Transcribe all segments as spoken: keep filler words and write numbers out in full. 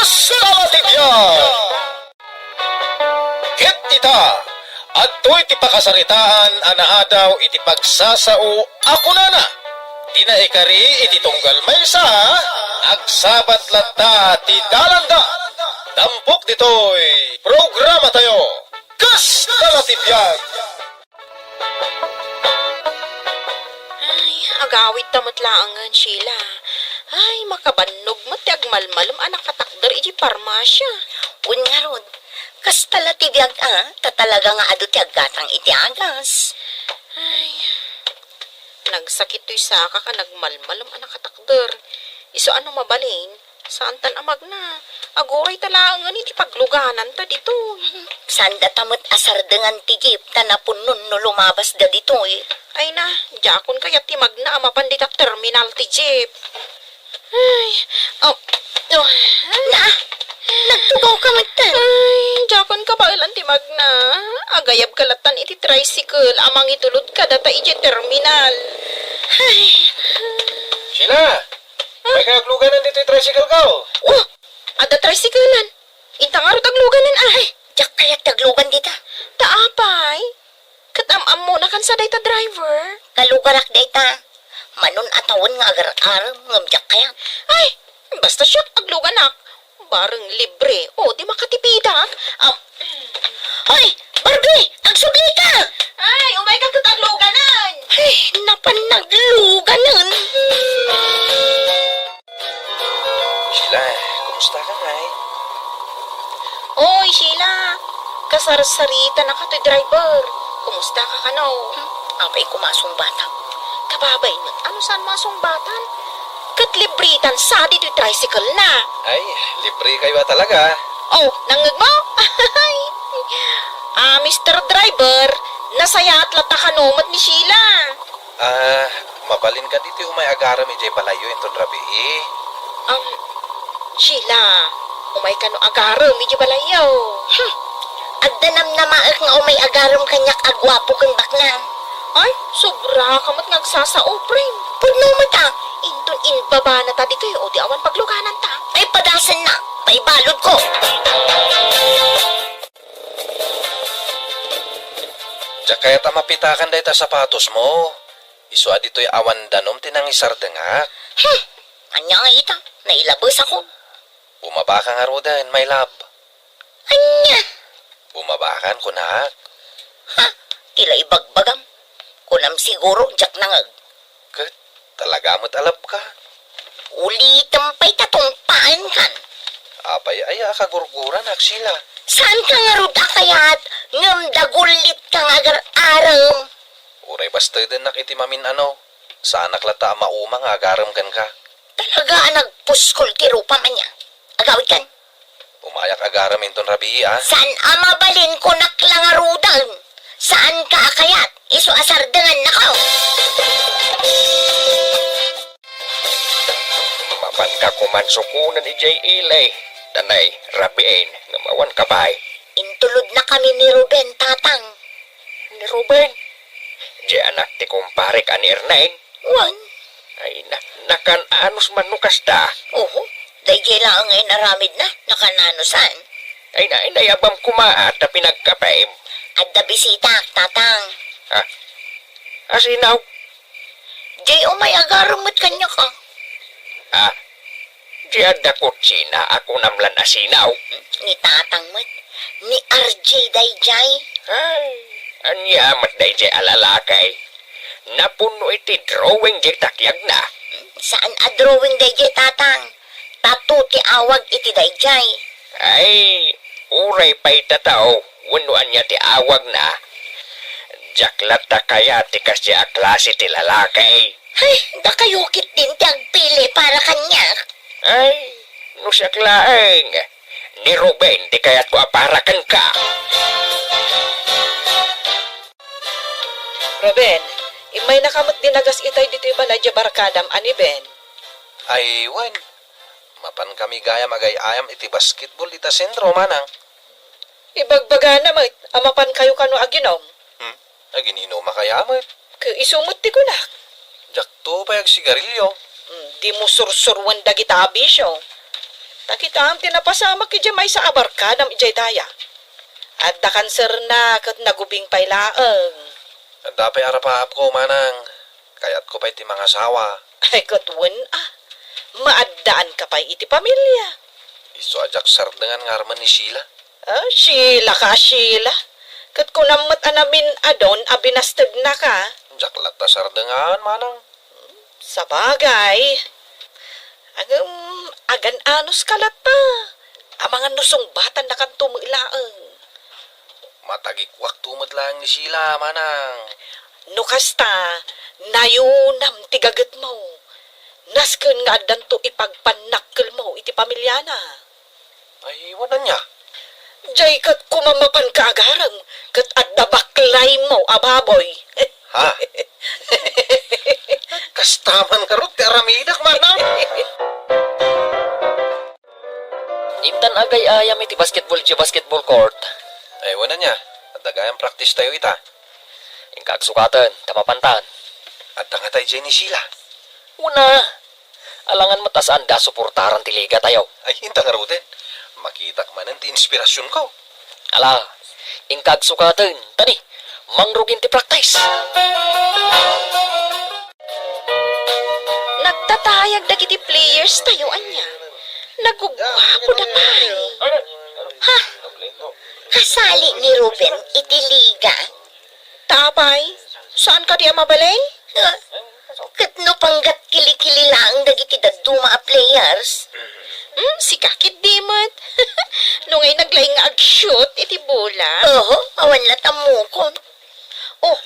Salatibian! Ket ita, adtoy ti pakasaritaan a naadaw iti pagsasao a kunana, ti naikari iti tunggal maysa, agsabat latta ti dalanda. Tampok ditoy programatayo, Kasta la ti Biag! Ay, agawidta met laengen, Sheila. Ay, makabannog met ti agmalmalem a nakatakder iti parmasia. Wen ngarud, kasta la ti biag a, ta talaga nga adu ti aggatang iti agas. Ay, nagsakit toy sakak a nagmalmalem a nakatakder. Isu a no mabalin, saantan a magna. Aguray ta laengen iti paglugananta ditoy. Saan data met a sardengan ti jeep ta napunnon no lumabasda ditoy. Ay na, diakon kayat ti magna a mapan dita terminal ti jeep. Ay, oh, oh. Na, nagtugawka metten. Ay, diakon kabaelan ti magna. Agayabka lattan iti tricycle a mangitulod kadata idiay terminal. Ay. Sheila! Ay, kay agluganan ditoy tricycle ko. Oh, adda tricycle-an. Inta ngarud agluganan, ah. Ay, diak kayat ti aglugan dita. Ta apay? Ket am-ammonakan sa dayta driver? Kalugarak dayta. Manon a tawen nga agar-arem, ngem diak kayat. Ay, basta siak, agluganak. Bareng libre. O, di makatipidak. Am- Hoy, Barbie! Agsublika! Ay, umayka ket agluganan! Ay, napan nagluganan! Sheila, kumusta ka, ngay? Oy, Sheila! Kasarsaritanaka toy driver. Kumusta ka kano? Hmm, apay ko masungbatam? Kababain met, ano saan masungbatan? Ket libritan sa ditoy tricycle na. Ay, libre kayo talaga. Oh, nangngeg mo? Ah, Mister Driver, nasayaat latta kano met ni Sheila? Ah, mabalin ka ditoy umay agarem idiay balayyo inton rabii. Um, Sheila, umay kano agarem idiay balayyo. Hmm. Adda namnamaek nga umay agarem kaniak a guapo ken baknang. Ay, sobra ka met nga agsasao, friend. Pudno met a. Inton imbabana ta ditoy, o di awan paglugananta. Ay, padasen na. Paibalud ko. Diak kayat a mapitakan dayta sapatos mo. Isu a ditoy awan danum ti nangisardengak. Hmm. Ania nga ita? Nailabes ako. Bumaba ka ngaruden, my love. Ania? Bumaba kan kunak. Ha? Ti la ibagbagam. Kunam siguro, diak nangeg. Ket talaga met a love ka. Ulitem pay ta tungpaen kan. Apay aya a kagurguran, Sheila? Saan ka ngarud a kayat, ngem dagullit ka nga agar-arem? Uray bastedennak iti mamin-ano, saanak latta a mauma nga agarem kenka. Talaga a nagpuskol ti rupam ania. Agawid kan. Umayak agarem inton rabii, a? Saan a mabalin, kunak la ngaruden. Saan ka a kayat, isu a sardengannako. Mapan ka koman sukonen idiay ili, ta nay, rabiin, ngem awan kabay. Intulodnakami ni Ruben, tatang. Ni Ruben? Di anak ti kumparek a ni Erneng? Wen. Ay, na, nakan-anos man no kasta? Oho, daydiay laeng nga inaramidna, nakan-anosan. Ay, na, inayabam koma, a, ta pinagkapem. Adda bisitaak, tatang. Ah, asino? Jay, umay agarem met kaniak, a. Ah, di adda kotsina a kunam lan asino? Ni tatang met, ni R J dayjay. Ay, ania met dayjay a lalaki? Napuno iti drawing jay takiagna. Saan a drawing dayjay, tatang. Tattoo ti awag iti dayjay. Ay, uray pay tattoo wenno ania ti awagna. Diak latta kayat ti kasdiay a klase ti lalaki. Ay, dakayo ketdin ti agpili para kaniak. Ay, no siak laeng, ni Ruben ti kayatko a para kenka. Ruben, immaynaka met dinagas itay ditoy balay diay barkadam a ni Ben. Ay, wen. Mapankami gayam agay-ayam iti basketball ita sentro, manang. Ibagbagana met a mapankayo kano aginom. Hmm? Agin-inumaka met. Ket isu met ti kunak. Diakto pay agsigarilio. Hmm, dimo sursuroen dagita a bisio. Ta kitam ti napasamak idiay maysa a barkadam idiay daya. Adda kanserna ket nagubing pay laeng. Adda pay arapaapko, manang. Kayatko pay ti mangasawa. Ay, ket wen a. Maaddaanka pay iti pamilia. Isu a diak sardengan nga armen ni Sheila. Ah, Sheila ka a Sheila. Ket kunam met a namin-adon a binastednaka. Diak latta sardengan, manang. Sabagay. Ngem, agan-anos ka latta. Amangan no sungbatannakanto met laeng. Matagikuakto met laeng ni Sheila, manang. No kasta, nayunam ti gagetmo. Nasken nga addanto ipagpannakkelmo iti pamiliana. Ay, wen ania? Diay ket koma mapanka agarem, ket adda baklaymo a baboy. Ha? Kasta man ngarud ti aramidak, manang. Intan agay-ayam iti basketball idiay basketball court. Ay, wen ania? Adda gayam practice tayo ita. Inka agsukaten, ta mapantan. Adda ngata idiay ni Sheila? Wen a. Alangan met a saanda a suportaran ti liga tayo. Ay, inta ngaruden. Makitak manen ti inspirasionko. Ala, inka agsukaten. Tani, mangrugin ti practice. Nagtatayag dagiti players tayo ania. Nagugguapo da pay. Ha? Kasali ni Ruben iti liga? Ta apay, saan kadi a mabalin? Ah, ket no panggat kilikili laeng dagiti dadduma a players? Hmm, sika ketdi met. No ngay naglaing nga ag-shoot iti bola. Oho, awan la tammukon. Oh,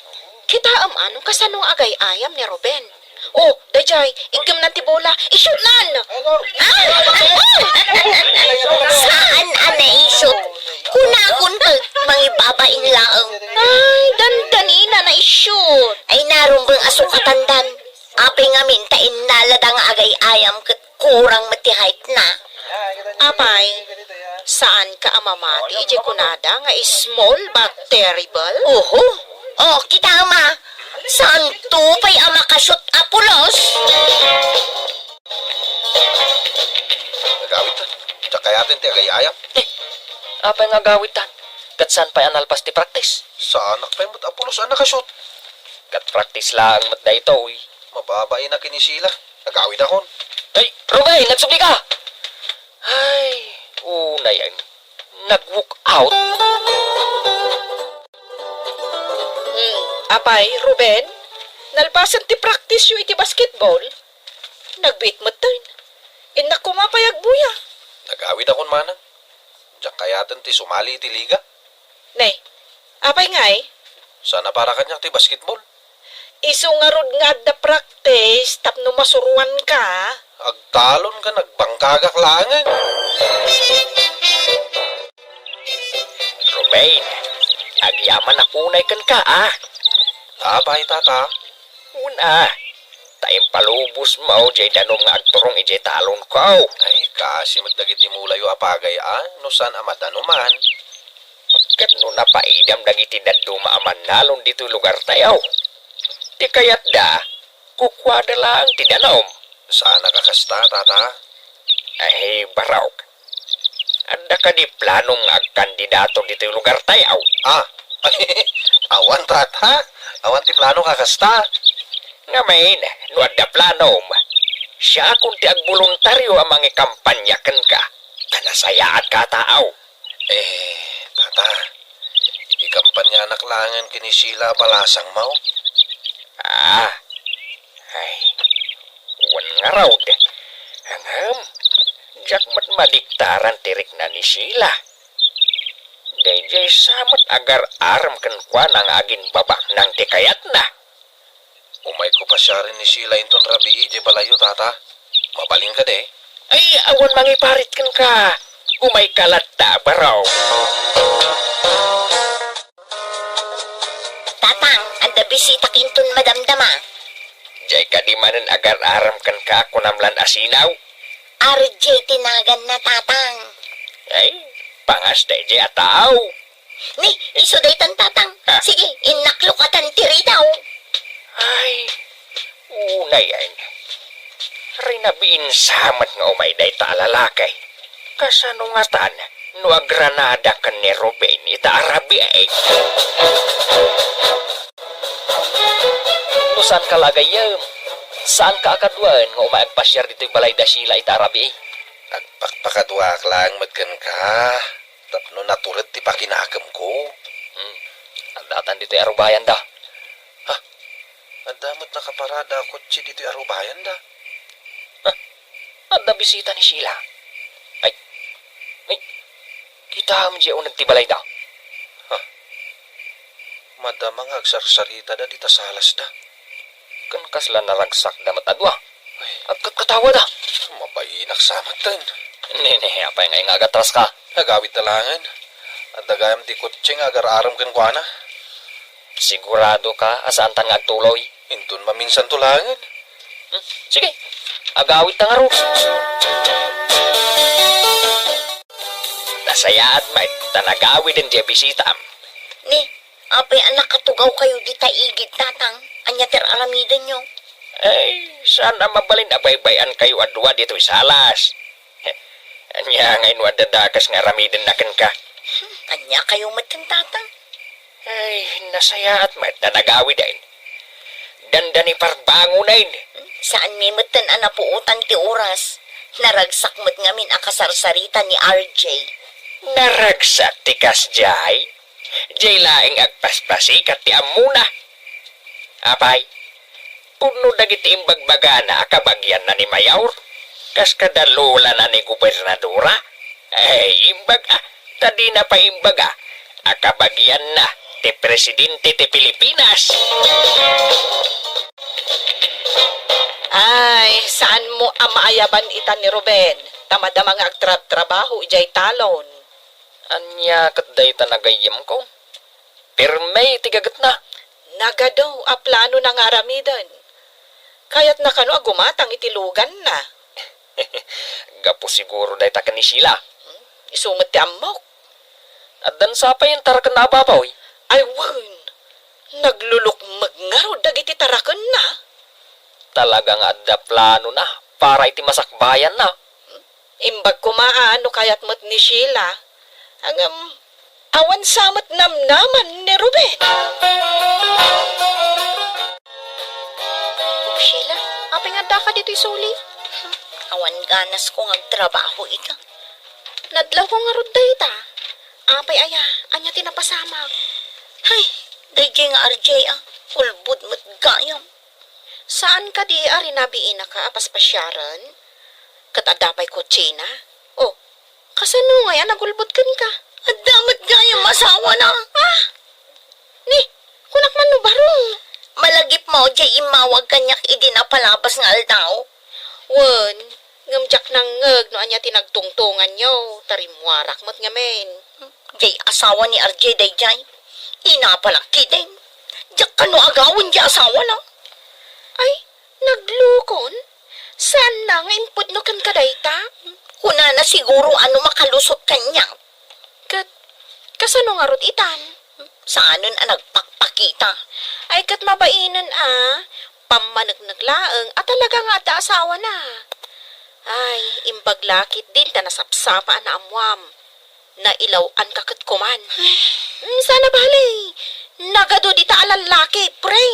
kitaem a no kasano nga agay-ayam ni Ruben. Oh, daydiay, iggemnan ti bola. I-shootnan! Ah! Saan a nai-shoot? Kunakon ket mangibabain laeng. Ay, dandanina nai-shoot. Ay, narumbeng a sukatandan. Apay ngamin ta innalada nga agay-ayam ket kurang met ti height na. Apay, saanka a mamati idiay kunada nga small but terrible? Oho. Oh, kitaem a. Saanto pay a makashoot a pulos? Nagawidtan. Diak kayaten ti agay-ayam. Eh, apay nga agawidtan? Ket saan pay a nalpas ti practice? Saanak pay met a pulos a nakashoot. Ket practice laeng met daytoy. Mababain a ken ni Sheila. Nagawidakon. Ay, Ruben, nagsubli ka! Ay, unay ay nag-walk out. Hmm, apay, Ruben, nalpasen ti practice-yo iti basketball? Nagbiit metten. Innak koma pay agbuya. Nagawidakon manang. Diak kayaten ti sumali iti liga. Ne, apay ngay? Saan a para kaniak ti basketball? Isu ngarud nga adda practice tapno masuroanka. Agtalon ken agbangkagak laengen. Ruben, agyamanak unay kenka, a. Apay, tata? Wen a, ta impalubosmo diay danum nga agturong idiay talonko. Ay, kaasi met dagiti mulayo a pagay a, no saan a madanuman. Ket no napaidam dagiti dadduma a mannalon ditoy lugartayo, ti kayatda, kukuada laeng ti danum. Saan a kakasta, tata? Ay, barok. Adda kadi planom nga agkandidato ditoy lugartayo? Ah, awan, tata. Awan ti plano kakasta. Ngamin, no adda planom, siakon ti agboluntario a mangikampanya kenka, ta nasayaat ka a tao. Eh, tata, ikampanyanak laengen ken ni Sheila a balasangmo. Ah, ay, wen ngarud. Ngem, diak met madiktaran ti rikna ni Sheila. Daydiay sa met agar-arem kenkuana nga aginbabaknang ti kayatna. Umayko pasiaren ni Sheila inton rabii idiay balayyo, tata. Mabalin kadi? Ay, awan mangiparit kenka. Umayka latta, baro. Tatang, adda bisitak inton madamdama. Diay kadi manen agar-arem kenka a kunam lan a sinaw? R J ti naganna, Tatang. Ay, pangas daydiay a tao. Ni, isu daytan, Tatang. Ah. Sige, innaklokatan ti ridaw. Ay, unay ay. Rinabiin sa met nga umay dayta a lalaki. Kasano ngatan no agranada ken ni Ruben ita a rabii? No saan ka la agayyem, saan ka a kaduaen nga umay agpasiar ditoy balay da Sheila ita a rabii? Agpakpakaduaak laeng met kenka, tapno natured ti pakinakemko. Hmm. Addatan ditoy arubayan da. Ha? Adda met nakaparada a kotse ditoy arubayan da. Ha? Adda bisita ni Sheila. Ay, ay, kitaem diay uneg ti balayda. Ha? Madama nga agsarsarita da dita salas da. Ken kasla naragsak da met a dua. Ay. Agkatkatawa da. Mabainak sa met ten. Nene, apay nga ingagatras ka? Agawid ta laengen. Adda gayam ti kotse nga agar-arem kenkuana. Sigurado ka a saantan nga agtuloy? Inton maminsan to laengen. Hmm, sige, agawid ta ngarud. Nasayaat met ta nagawiden diay bisitam. Ni, apay a nakatugaw kayo dita igid, Tatang? Ania ti ar-aramidenyo? Ay, saan a mabalin a baybay-an kayo a dua ditoy salas. Ania ngay no adda dakes nga aramidenna kenka? Hmm, ania kayo met ken Tatang? Ay, nasayaat met ta nagawiden. Dandani parbangonen. Saan mi metten a napuotan ti oras. Naragsak met ngamin a kasarsarita ni R J. Naragsak ti kasdiay? Diay laeng agpaspasikat ti ammona. Apay, pudno dagiti imbagbagana a kabagianna ni Mayor, kas kada lolana ni gobernadora? Ay, imbag a, ta dina pay imbaga a kabagianna ti presidente ti Pilipinas. Ay, saan mo a maayaban ita ni Ruben? Ta madama nga agtrabtrabaho idiay talon. Ania ket dayta nga gayyemko? Pirme ti gagetna. Nagadu a planona nga aramiden. Kayatna kano a gumatang iti luganna. Gapu siguro dayta ken ni Sheila. Hmm, isu met ti ammok. Addan sa pay intarakenna a baboy? Ay wen, naglulukmeg ngarud dagiti tarakenna. Talaga nga adda planona para iti masakbayanna. Imbag koma a no kayat met ni Sheila. Ngem, awan sa met namnaman ni Ruben. Sheila, apay nga addaka ditoy suli? Awan ganasko nga agtrabaho ita. Nadlawko ngarud dayta. Apay aya, ania ti napasamak? Hay, daydiay nga R J a, ulbod met gayam. Saan kadi a rinabiinaka a paspasiaren? Ket adda pay kotsena? Oh, kasano ngay a nagulbod kenka? Adda met gayam asawana. Ah! Ni, kunak man no baro. Malagipmo diay immawag kaniak idi napalabas nga aldaw. Wen, ngem diak nangngeg no ania ti nagtungtonganyo, ta rimmuarak met ngamin. Diay asawa ni R J daydiay. Inapalak ketdin. Diak kano agawen diay asawana. Ay, naglukon? Saanna nga impudno kenka dayta? Kunana siguro a no makalusot kaniak. Ket kasano ngarud itan? Saanen a nagpakpakita. Ay, ket mabainen a, pammaneknek laeng a talaga nga adda asawana. Ay, imbag la ketdin ta nasapsapa a naammoam. Nailaw-anka ket koman. Mm, saan a bale. Nagadu dita a lallaki, pre.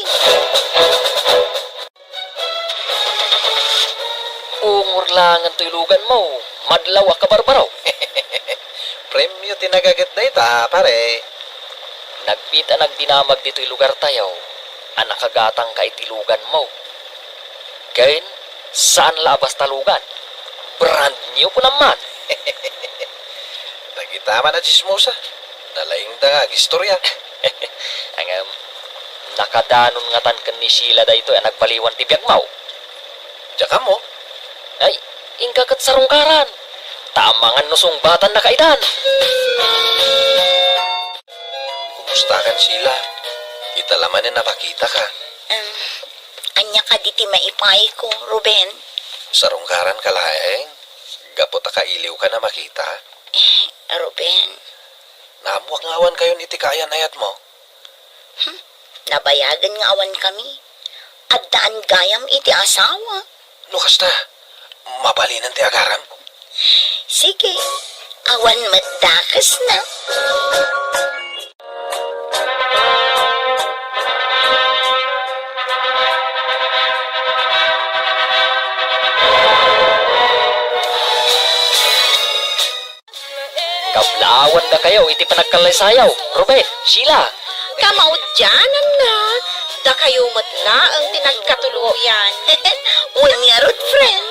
Ungor laengen toy luganmo, madlaw a kabarbaro. Premio ti nagaget dayta, pare. Nagbiit a nagdinamag ditoy lugartayo a nakagatangka iti luganmo. Ken saan la a basta lugan. Brand new kunam man. Dagita man a tsismosa, nalaingda nga agistorya. Ngem, nakadanon ngatan ken ni Sheila daytoy a nagbaliwan ti biagmo? Diak ammo. Ay, inka ket sarungkaran. Ta amangan no sungbatannaka itan. Kumustakan, Sheila? Ita la manen a makitaka. Em, ania kadi ti maipayko, Ruben? Sarungkaranka laeng, gapu ta kailiwkan a makita. Eh, Ruben. Naammoak nga awan kayon iti kaayan-ayatmo. Hmm, nabayagen nga awan kami. Addaan gayam iti asawa. No kasta, mabalinen ti agaram? Sige, awan met dakesna. Kablaawandakayo iti panagkallaysayaw, Ruben, Sheila. Kamaudiananna, dakayo met laeng ti nagkatuloyan. Wen ngarud, friend.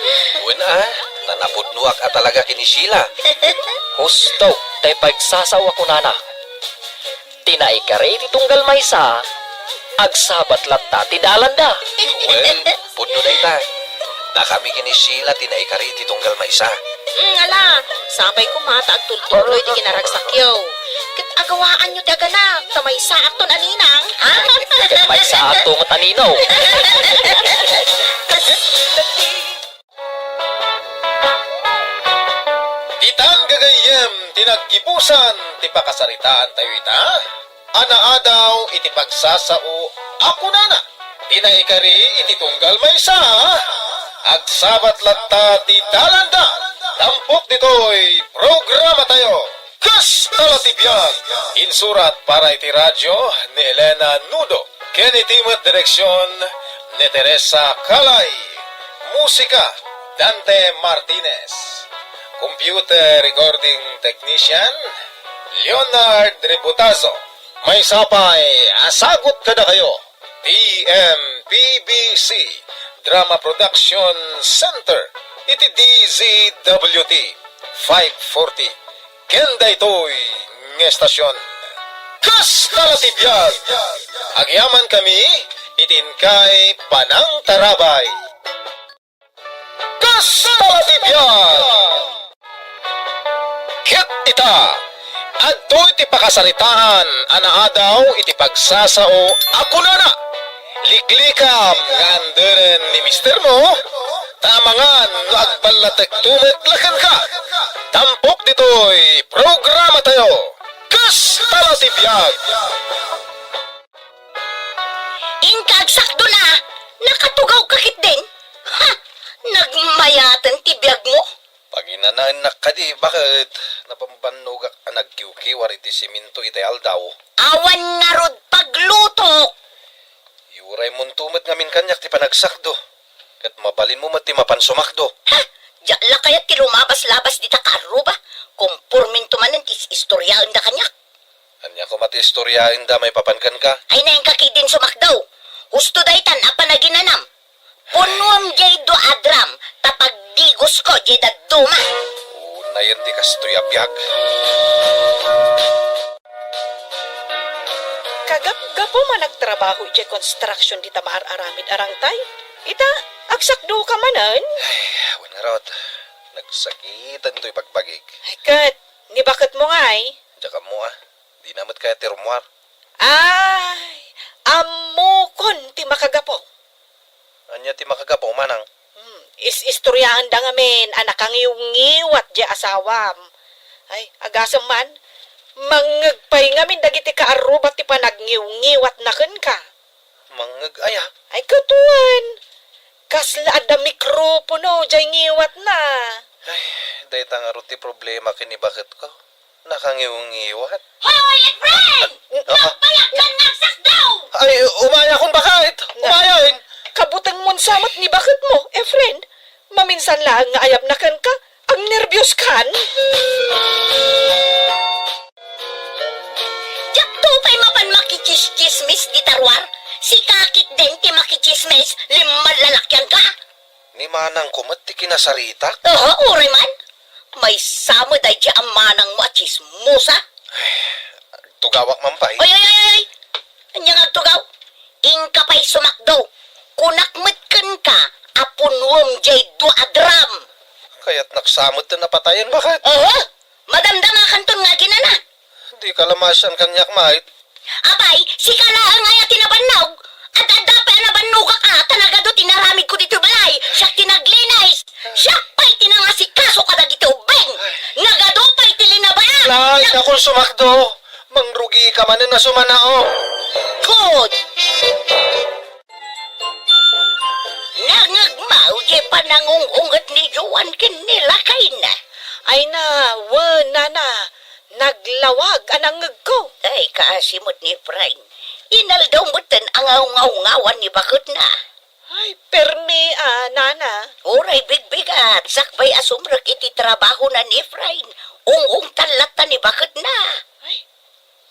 Wen a, ta napudnoak a talaga ken ni Sheila. Husto, tay pagsasao a kunana. Ti naikari iti tunggal maysa, agsabat latta ti dalanda. Wen, pudno dayta. Dakami ken ni Sheila ti naikari iti tunggal maysa. Mm, ala, sapay koma ta agtultuloy ti kinaragsakyo. Ket agawaanyo ti aganak, ta maysaakton a ninang. Ha? Ket maysaakto met a ninong. Ditan gagayyem ti naggibusan ti pakasaritaantayo ita a naadaw iti pagsasao a kunana, ti naikari iti tunggal maysa, agsabat latta ti dalanda. Tampok ditoy programatayo. Kasta la ti biag, insurat para iti radio ni Elena Nudo, ken iti met direksion ni Teresa Calay, musika, Dante Martinez, computer recording technician, Leonard Ributazo. Maysa pay a sagut kadakayo. T M P B C Drama Production Center iti D Z W T five forty. Ken daytoy nga estasion, kasta la ti biag, agyamankami iti inkay panangtarabay. Kasta la ti biag! Ket ita, adtoy ti pakasaritaan a naadaw iti pagsasao a kunana, liklikam nga anderen ni mistermo, ta amangan no agballatekto met la kenka. Tampok ditoy programatayo, Kasta la ti biag! Inka agsakdona, nakatugawka ketdin? Ha! Nagmayaten ti biagmo? Paginanaennak kadi, baket, napambannogak a nagkiwkiwar iti siminto itay aldaw. Awan ngarud paglutok! Uraymonto met ngamin kaniak ti panagsakdo, ket mabalinmo met ti mapan sumakdo. Ha! Diak la kayat ti lumabas-labas dita kaarruba. Kompormento manen ti is-istoriaenda kaniak. Ania koma ti istoriaenda maipapan kenka? Ay, nainka ketdin sumakdo. Husto daytan a panaginanam. Punuem jay dua a drum, ta pagdigosko jay dadduma. Unayen ti kastoy a biag. Kagapgapum a nagtrabaho idiay construction dita maar-aramid a rangtay. Ita, agsakdoka manen? Ay, awan ngarud. Nagsakiten toy bagbagik. Ay, ket, ni baketmo ngay? Diak ammo a. Dina met kayat ti rummuar. Ay, ammokon ti makagapu. Ania ti makagapu, manang? Hmm, is-istoriaenda ngamin a nakangiwngiwat jay asawam. Ay, agasem man, mangngeg pay ngamin dagiti kaarruba ti panagngiwngiwatna kenka. Mangngeg aya? Ay, ket wen, kasla adda mikropono jay ngiwatna. Ay, dayta ngarud ti problema ken ni baketko. Nakangiwngiwat. Hoy, Efren! Ah, ah. Nagbayagkan nga agsakdo! Ay, umayakon, baket! Na. Umayen! Kabutengmon sa met ni baketmo, Efren. Maminsan laeng nga ayabna kenka, agnerbioskan. Diakto pay mapan makitsismis dita ruar. Sika ketdin ti makitsismis, limmalalakianka. Ni manangko met ti kinasaritak? Aha, uray man. Maysa met daydi a manangmo a tsismosa. Ay, agtugawak man pay. Oy, oy, oy, oy! Ania nga agtugaw? Inka pay sumakdo. Kunak met kenka a punuem jay dua a drum. Kayatnak sa met a napatayen, baket? Aha! Madamdamakanton nga aginana. Dika la masian kaniak, Mait. Apay, sika laeng aya ti nabannog? Ad-adda pay a nabannogak a, ta nagadu ti naramidko ditoy balay. Siak ti naglinis. Siak pay ti nangasikaso kadagiti ubbing. Nagadu pay ti linabaak. Nay, nag- dakol sumakdo. Mangrugika manen a sumanaok. Good. Nangngegmaw ti panangung-unget ni Juan ken ni lakayna. Ay na, wen, nana, naglawag a nangngegko. Ay, kaasi met ni Efrain. Inaldaw metten a ngawngawngawan ni baketna. Ay, permi a, nana. Uray bigbigat, sakbay a sumrek iti trabahona ni Efrain, ung-ungtan latta ni baketna. Ay,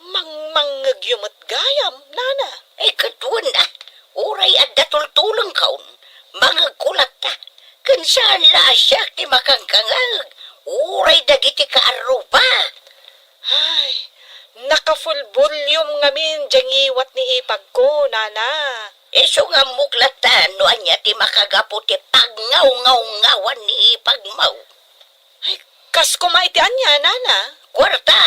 mangmangngegyo met gayam, nana. Ay, ket wen a, uray adda tultulongkon, mangngegko latta. Ken saan la a siak ti makangkangngeg, uray dagiti kaarruba. Ay, naka-full volume ngamin diay ngiwat ni ipagko, nana. Isu nga ammok latta no ania ti makagapu ti pagngawngawngawaan ni ipagmo. Ay, kas koma iti ania, nana? Kuarta,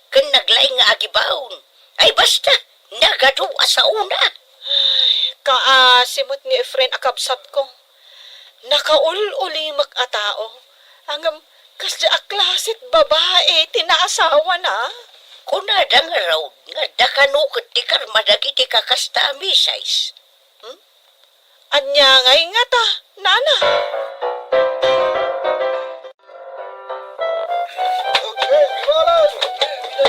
ken naglaing nga agibaon. Ay, basta, nagadu a saona. Ay, kaasi met ni Efren a kabsatko. Nakaul-ulimek a tao. Ngem, kasdi a klase ti babai ti naasawana? Kunada ngarud nga adda kano ket ti karma dagiti kakasta a misis. Hmm? Ania ngay ngata, nana?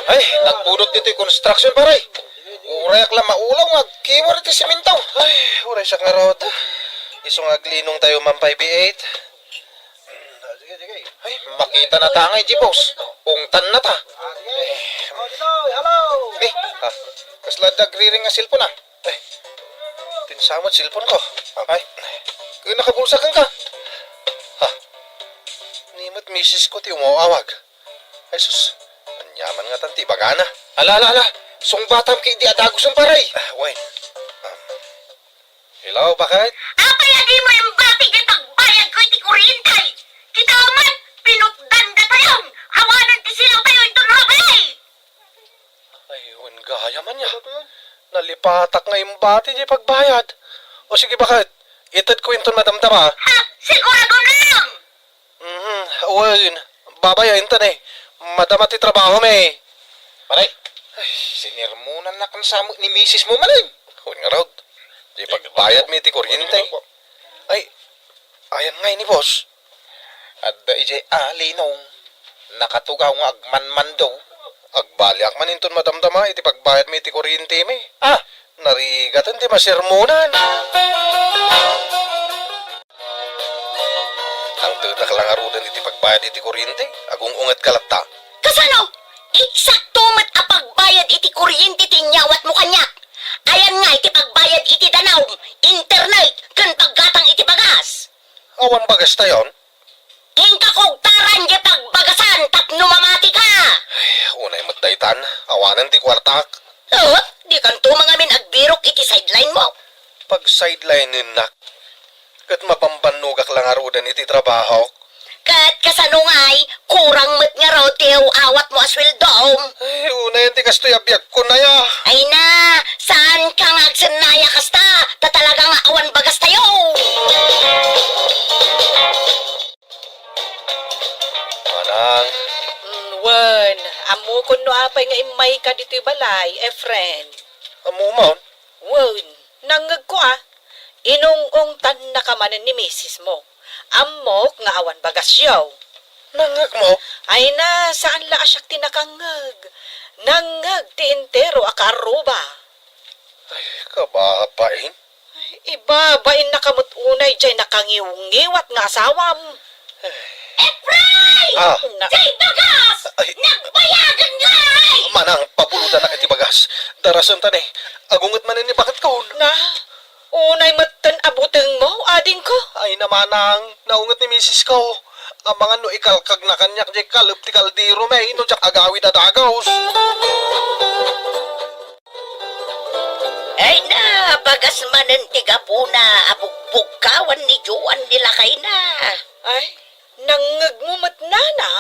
Ay, nagpudot ditoy construction, pare. Urayak la maulaw nga agkiwar iti simento. Ay, uray siak ngarud. Isu nga aglinong tayo man pay B eight. Ay, makita na ta ngay, G-Boss. Ungtan na ta. Ay, ah, kasla dagriring nga cellphone, ah. Ay, tinsamat cellphone ko. Ay, kaya nakabulsa ka. Ha? Ni met misis ko ti umawawag. Ay, sus. Anyaman nga tan ti bagana. Ala, ala, ala. Sungbatam ki di adagusan, paray. Ah, wait. Um, hello, bakit? Apay a dimo imbati ti pagbayadko iti kuryente? Kita man, pinutdan datayon. Awanen ti silatayo inton rabii. Ay, wen gayam ania. Nalipatak nga imbati ti pagbayad. O sige, bakit? Itedko inton madamdama. Ha? Siguradom lang! Mhm, wen, babay, inton, eh. Madama ti trabahomi. Pare, ay, sinermonannak sa ni misis mo, Malay. Wen ngarud, ti pagbayadmi ti kuryente. Ay, ayan nga ini, boss. Adda idiay a, Linong. Nakatugaw nga agmanmando. Agbaliak man inton madamdama iti pagbayadmi iti kuryentemi. Ah, narigaten ti masermonan. Nangtedak la ngaruden iti pagbayad iti kuryente, agung-ungetka latta. Kasano? Eksakto met a pagbayad iti kuryente ti inyawatmo kaniak. Ayan nga iti pagbayad iti danum, internet, ken paggatang iti bagas. Awan bagas tayon? Inka kugtaran diay pagbagasan tapno mamatika. Ay, unay met daytan, awanen ti kuartak. Oh, dikanto mangamin agbirok iti sideline mo. Pag-sideline-ennak, ket mabambannogak la ngaruden iti trabahok. Ket kasano ngay, kurang met ngarud ti aw-awatmo a sueldom? Ay, unay ti kastoy a biagkon aya. Ay na, saanka nga agsennaya kasta, ta talaga nga awan bagas tayo. Manang. Mm, wen, ammokon no apay nga immayka ditoy balay, Efren. Ammomon? Wen, nangngegko a. Inung-ungtannaka manen ni misis mo. Ammok nga awan bagasyo. Nangngegmo? Ay na, saan la a siak ti nakangngeg. Nangngeg ti entero a kaarruba. Ay, kababain. Ay, ibabain na ka met unay diay nakangiwngiwat nga asawam. Efraim! Ah. Na. Diay bagas! Ay. Nagbayagan ngay! Manang, pabulodanak iti bagas. Darasen ta ni. Agunget manen ni baketko. Na, unay metten a butengmo, adingko. Ay na, manang, naunget ni misisko. Amangan no ikalkagna kaniak diay kalep ti kalderomi, no diak agawid a dagus. Ay na, bagas manen ti gapuna a bugbugkawan ni Joan ni lakayna. Ay, nangngegmo met, nana?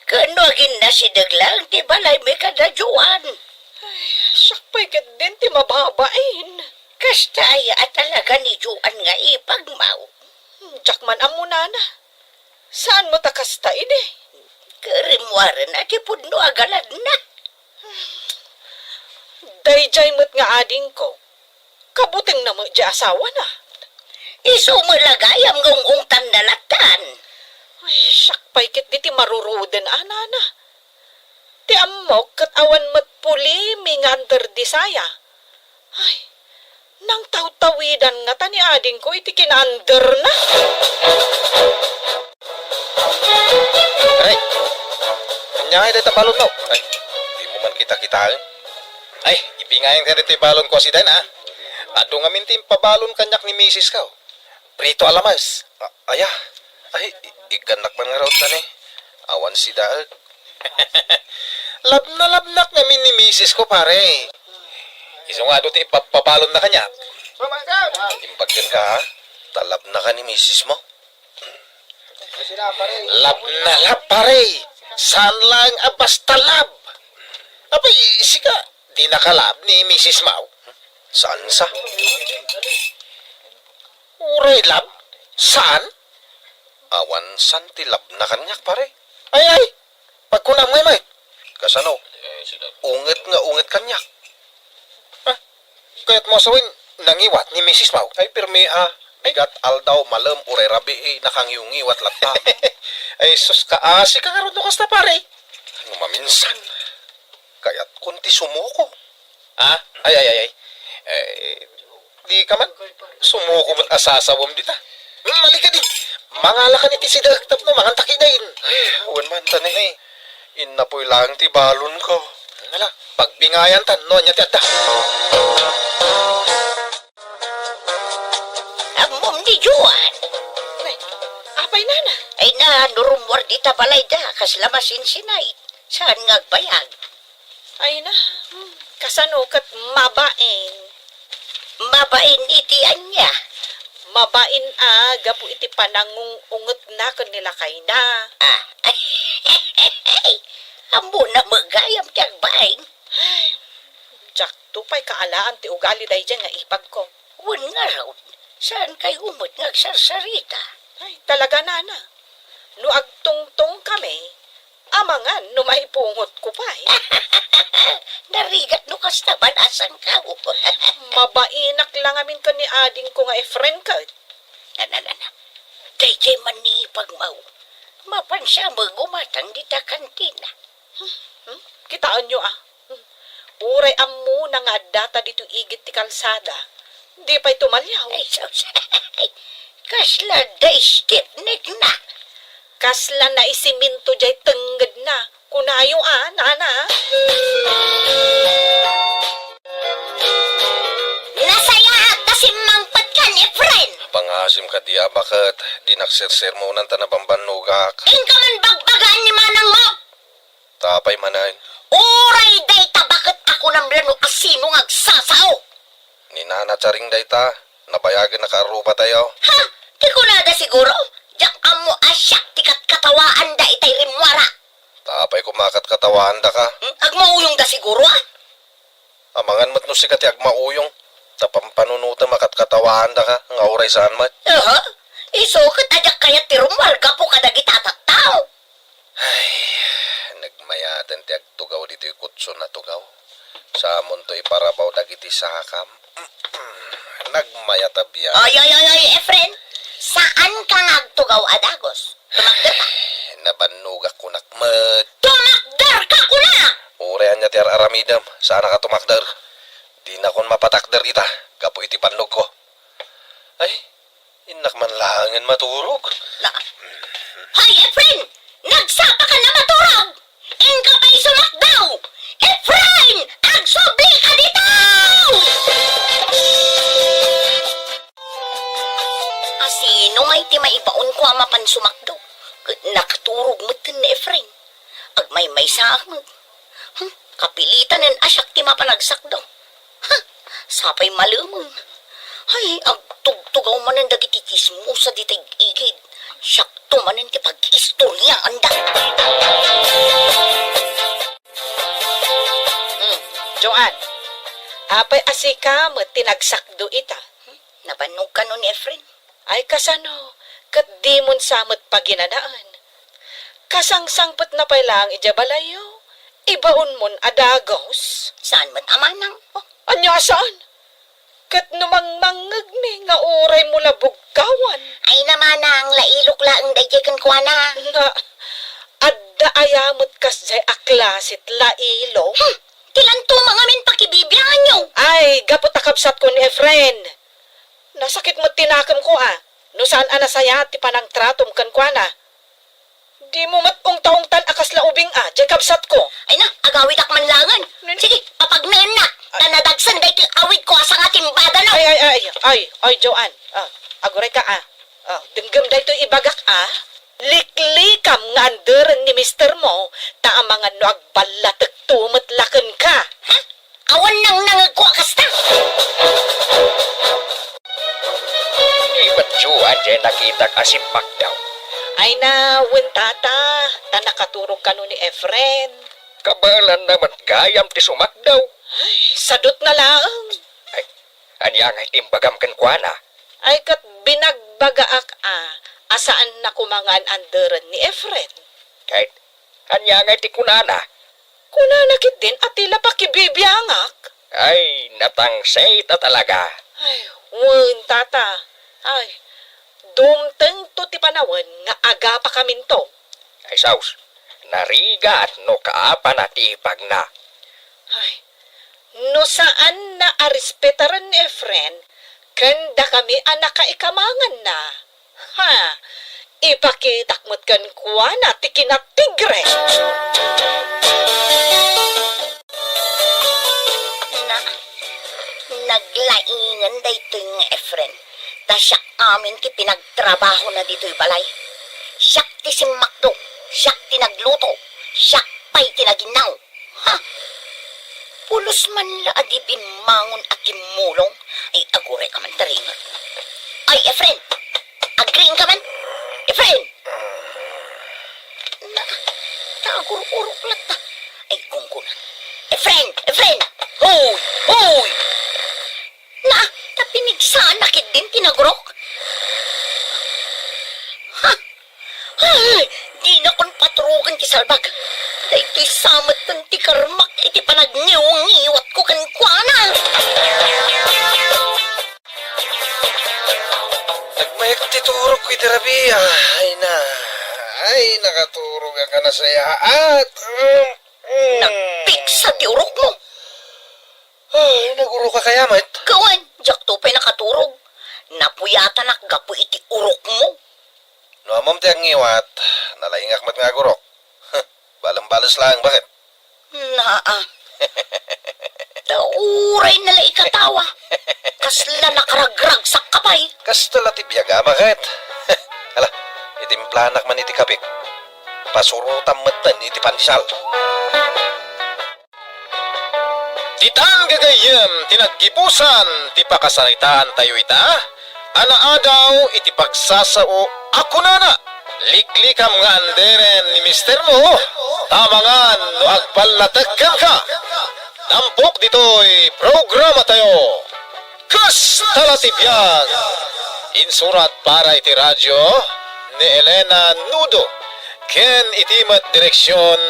Ken no aginnasideg laeng ti balaymi kada Joan. Ay, siak pay ketdin ti mababain. Kasta aya a talaga ni Joan nga ipagmo? Diak man ammo, nana. Saan met a kasta idi? Ket rimmuaren a ti pudno a galadna. Daydiay met nga adingko, kabutengna met diay asawana. Isu met la gayam nga ung-ungtanna lattan. Ay, siak pay ket diti maruroden a, nana. Ti ammok ket awan met pulimi nga under di saya. Ay, nangtawtawidan ngata ni adingko iti kinaanderna. Ay, ania ngay dayta balonmo? Ay, dimo man kita kitaen. Ay, ibingayan ka ditoy balonko a sidaen, a. Adu ngamin ti impabalon kaniak ni misis ko. Prito a lamas. A-, aya. Ay, i-, ikkannak man ngarud, tani. Awan sidaek. Labnalabnak ngamin ni misis ko, pare. Isu nga adu ti ipapabalonna kaniak. Imbag kenka, ha? Ta labnaka ni misis mo. Labnalab, pare. Saan laeng a basta lab. Apay, sika, dinaka lab ni misis mo? Saan sa? Uray lab? Saan? Awan saan ti labna kaniak, pare. Ay, ay! Pagkunam ngay met. Kasano? Unget nga unget kaniak. Ah, kayat mo sawen, nangiwat ni misis mo? Ay, pirmi a. Bigat aldaw, malem, uray rabii, nakangiwngiwat latta. Ay, sus, kaasi ka ngarud no kasta, pare. No maminsan, kayatkon ti sumuko. Ah? Ay, ay, ay, ay. Eh, di ka man. Sumuko met a sasawem dita. Hmm, mali ka di. Mangala ka ni ti sidaek tapno mangan ta kitaen. Ay, awan man, tani. Ay. Innapoy laeng ti balonko. Nala, pagbingayan ta, no, ania ti adda. Ammom ni Joan. Ay, apay, nana? Ay na, no rummuar dita balayda, kasla masinsinay. Saan nga agbayag? Ay na, hmm, kasano ket mabain? Mabain iti ania? Mabain a gapu iti panangung-ungetna ken ni lakayna. Ah. Ammona met gayam ti agbain. Ay, diakto pay kaalaan ti ugali daydiay nga ipagko. Wen ngarud, saan kayo met nga agsarsarita? Ay, talaga, nana. No agtungtong kami, amangan no maipungotko pay. Narigat no kasta, banasan ka. Mabainak lang amin ken ni adingko nga Efren ket. Na, na, na, na. Daydiay man ni ipagmaw. Mapan siya magumatang dita kantina. Hmm? Kitaenyo, a. Hmm. Uray ammona nga addata ditoy igid ti kalsada. Di pay tumaliaw. Ay, sus. Kasla da stepnikna. Kasla naisiminto jay tengngedna. Kunayo, a, nana. Nasayaat ta simmangpet kan, Efren. Pangasim kadi a baket, dinak sersermonan ta nabambannogak. Inka man bagbagaan ni manangmo. Tapay manen. Uray dayta baket a kunam la no asino nga agsasao. Ni Nana Charing dayta, nabayagen a kaarrubatayo. Ha? Ti kunada siguro? Diak ammo a siak ti katkatawaanda itay rimmuara. Tapay koma katkatawaandaka. Hmm? Agmauyongda siguro, a? Amangan met no sika ti agmauyong, ta pampanunotem a katkatawaandaka nga uray saan met. Aha, isu ket a diak kayat ti rummuar gapu kadagita a tattao. Ay, nagmayaten ti agtugaw ditoy kutson a tugaw. Samonto iparabaw dagiti sakam. Nagmayat a biag. Ay, ay, ay, ay, Efren, saan ka nga agtugaw a dagus? Tumakder ka. Nabannogak kunak met. Tumakder ka kunak! Uray ania ti ar-aramidem, saanaka tumakder. Dinakon mapatakder ita, gapu iti bannogko. Ay, innak man laengen maturog. Na, hay, Efren! Nagsapa ka na maturog! Inka pay sumakdaw! Efren! Agsubli ka ditaw! Asino ngay ti maibaonko a mapan sumakdaw? Ket nakaturog metten ni Efren. Agmaymaysaak met. Hmm, kapilitanen a siak ti mapan agsakdaw. Ha, sapay malemeng. Ay, agtugtugaw manen dagiti tsismosa dita igid. Siakto manen ti pag-istoryaanda. Hmm, Joan, apay a sika met ti nagsakdo ita? Hmm, nabannog kano ni Efren. Ay, kasano, ket dimon sa met paginanaen? Kasangsangpetna pay laeng idiay balayyo, ibaonmon a dagus? Saan met a manang? Oh, ania a saan? Ket no mangmangngegmi nga uraymo la bugkawan. Ay, namanang, lailok laeng daydiay kenkuana. Na, adda aya met kasdiay a klase ti lailo? Hmm, ti lanto mangamin pakibibianganyo. Ay, gapu ta kabsatko ni Efren. Nasakit met ti nakemko a, no saan a nasayaat ti panangtratom kenkuana. Dimo met ungtaungtan a kasla ubing a, diay kabsatko. Ay na, agawidak man laengen. Sige, papagnaenna. Ta nadagsen daytoy awidko a sangatimbagano. Ay, ay, ay, ay, ay, Joan. Ah, agurayka a. Ah, denggem daytoy ibagak a. Liklikam nga anderen ni mistermo, ta amangan no agballatekto met la kenka. Ha? Awan nangnangegko a kasta. Ni met Joan diay nakitak a simmakdaw. Ay na, wen tata, ta nakaturog kano ni Efren. Kabaelanna met gayam ti sumakdaw. Ay, sadutna laeng. Ay, ania ngay ti imbagam kenkuana? Ay, ket binagbagaak a, a saanna koma nga an-anderen ni Efren. Ket ania ngay ti kunana? Kunana ketdin a ti la pakibibiangak. Ay, natangsit a talaga. Ay, wen, tata. Ay, dumtengto ti panawen nga agapakaminto. Ay, sus, narigat no kaapana ti ipagna. Ay, no saanna a respetaren ni Efren, ken dakami a nakaikamanganna. Ha! Ipakitak met kenkuana ti kinatigre. Na, naglaingen daytoy nga Efren. Ta siak amin ti pinagtrabahona ditoy balay. Siak ti simmakdo, siak ti nagluto, siak pay ti naginnaw. Ha! Pulos man la a di bimmangon a kimmulong, ay agurayka man ti ringet. Ay, Efren! Agriingka man? Efren! Na, ta agur-urok latta. Ay, gunggonan. Efren! Efren! Hoy! Hoy! Na, ta pinigsaan na ketdin ti nagurok. Ha! Ay, dinakon paturogen ti salbag. Daytoy sa metten ti karmak iti panagngiwngiwatko kenkuana. Nagmaek ti turogko iti rabii. Ay na. Ay, nakaturogak a nasayaat. Mm, mm. Nagpigsa ti urokmo. Ay, naguroka kaya met? Kawan, diakto pay nakaturog. Napuyatanak gapu iti urokmo. No ammom ti agngiwat, nalaingak met nga agurok. Balembales laeng, baket? Naa. Ta uray na la ikatawa. Kasla nakaragragsakka pay. Kasta la ti biag a, baket? Ala, itimplanak man iti kapik. Pasurotam metten iti pandesal. Ditan gagayyem ti naggibusan ti pakasaritaantayo ita a naadaw iti pagsasao a kunana, "Liklikam nga anderen ni mistermo, ta amangan no agballatek kenka." Tampok ditoy programatayo. Kasta la ti biag! Insurat para iti radio ni Elena Nudo ken iti met direksion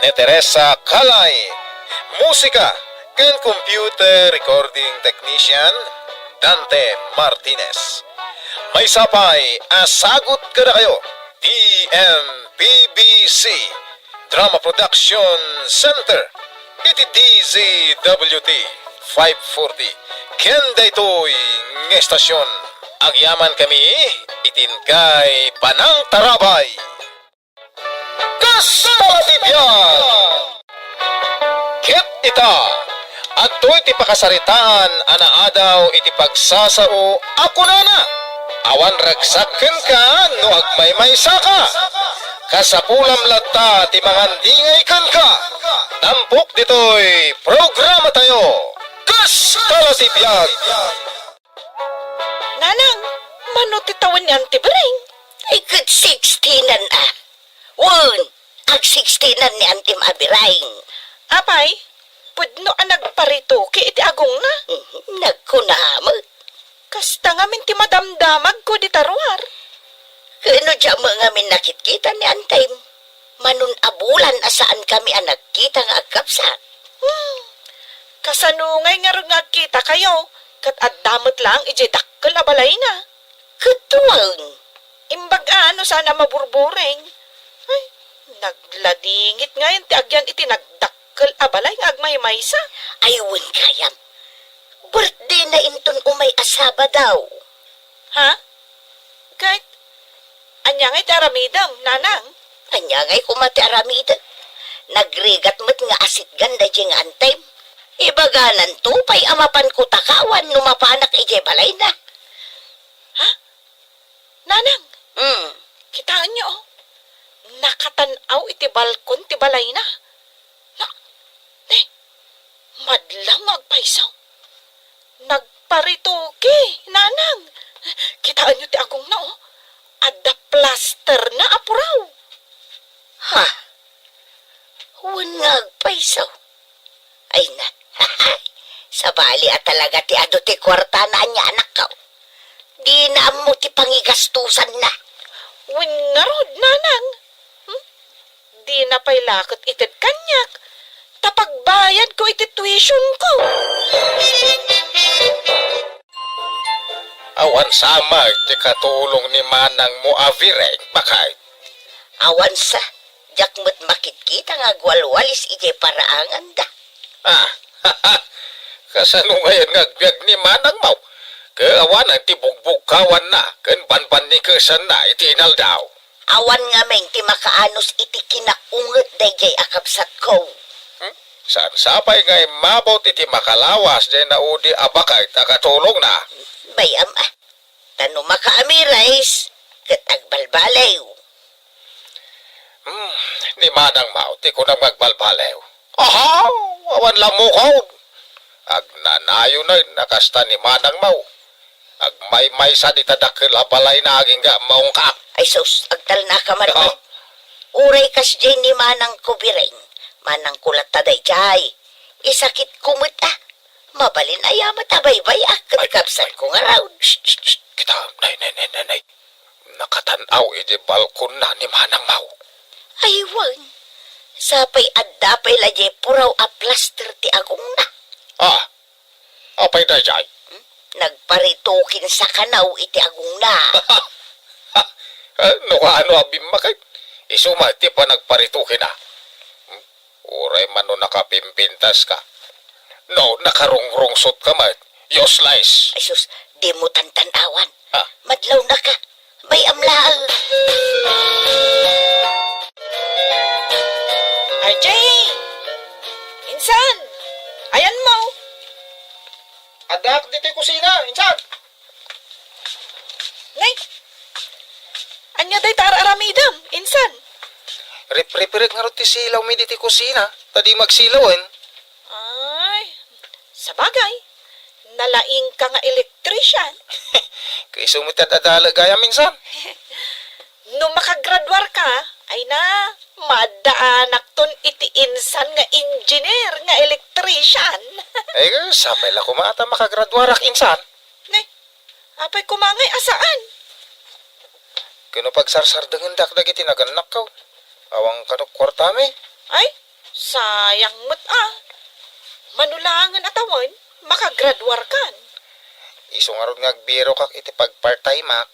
ni Teresa Calay. Musika ken computer recording technician, Dante Martinez. Maysa pay a sagut kadakayo ti M P B C Drama Production Center iti D Z W T five forty ken daytoy nga estasion. Agyamankami iti inkay panangtarabay. Kasta la ti biag! Ket ita, adtoy ti pakasaritaan a naadaw iti pagsasao a kunana, "Awan ragsak kenka no agmaymaysaka." Kasapulam latta ti mangandingay kenka. Tampok ditoy programatayo. Kasta la ti biag! Nanang, mano ti tawen ni Auntie Bering? Ay, ket sixteen-an a. Wen, ag-sixteen-an ni Antim a Bering. Apay, pudno a nagparitoki iti agongna. Mhm, nagkuna met. Kasta ngamin ti madamdamagko dita ruar. Ken no diak met ngamin nakitkita ni Antim, manon a bulan a saankami a nagkita nga agkabsat. Hmm. Kasano ngay ngarud nga agkitakayo? Ket adda met laeng idiay dakkel a balayna. Ket wen, imbag a no saan a maburbureng. Ay, nagladingit ngayen ti agyan iti nagdakkel a balay nga agmaymaysa. Ay, wen gayam. Birthday na inton umay a Sabado. Ha? Ket ania ngay ti aramidem, nanang? Ania ngay koma ti aramidek? Nagrigat met nga asitgan daydiay nga antem. Ibagananto pay a mapanko takawan no mapanak idiay balayna. Ha? Nanang, Hmm. Kitaenyo, oh. Nakatan-aw iti balkon ti balayna. Na, ne, madlaw nga agpayso. Nagparitoki, nanang. Kitaenyo ti agongna, oh. Adda plaster na a puraw. Ha? Wen nga agpayso. Ay na. Sabali a talaga ti adu ti kuartana ania anakko. Dina ammo ti pangigastusanna. Wen ngarud, nanang. Hmm? Dina pay la ket ited kaniak. Ta pagbayadko iti tuitionko. Awan sa met ti katulong ni manangmo a Vireng, baket? Awan sa, diak met makitkita nga agwalwalis idiay paraanganda. Ah, kasano ngayen nga agbiag ni manangmo? Ket awanen ti bugbugkawanna ken banbannikesanna iti inaldaw. Awan ngamin ti makaanus iti kinaunget daydiay a kabsatko. Hmm? Saan sapay nga immabut iti makalawas diay naudi a baket a katulongna? Bay-am a. Ta no makaamiris, ket agbalbaliw. Hmm, ni manangmo ti kunam nga agbalbaliw. Aha! Awan la mukon! Agnanayonen a kasta ni manangmo. Agmaymaysa dita dakkel a balayna agingga maungkaak. Ay sus, agtalnaka man. Aha. Uray kasdiay ni manangko Bireng, manangko latta daydiay. Isakitko met a. Mabalin aya met a baybay-ak ket kabsatko ngarud. Shh, shh, shh. Kita, nay, nay, nay, nay, nay. Nakatan-aw iti balkonna ni manangmo. Ay, wen. Sapay adda pay la diay puraw a plaster ti agongna. Ah, apay daydiay? Hmm? Nagparitokin sa kanaw iti agongna. Eh, no kaano a bimmakek? Isu met ti panagparitokina. Hmm? Uray man no nakapimpintaska. No, nakarungrungsotka met. Useless. Ay sus, dimo tantan-awan. Ah. Madlawnaka. Bay-am laeng. R J! Insan! Ayanmo! Addaak ditoy kusina, insan! Nay! Ania dayta ar-aramidem, insan? Ripripirek ngarud ti silawmi ditoy kusina, ta dimo agsilawen. Ay, sabagay, nalaingka nga electrician. Ket isu met ti ad-adalek gayam, insan. No makagraduarka, ay na, maaddaanakton iti insan nga engineer nga electrician. Ay, sapay la koma ta makagraduarak, insan. Ne, apay koma ngay a saan? Ket no pagsarsardengendak dagiti nagannakko, awan kano kuartami. Ay, sayang met a. Mano laengen a tawen, makagraduarkan. Isu ngarud nga agbirokak iti pagpartimeak.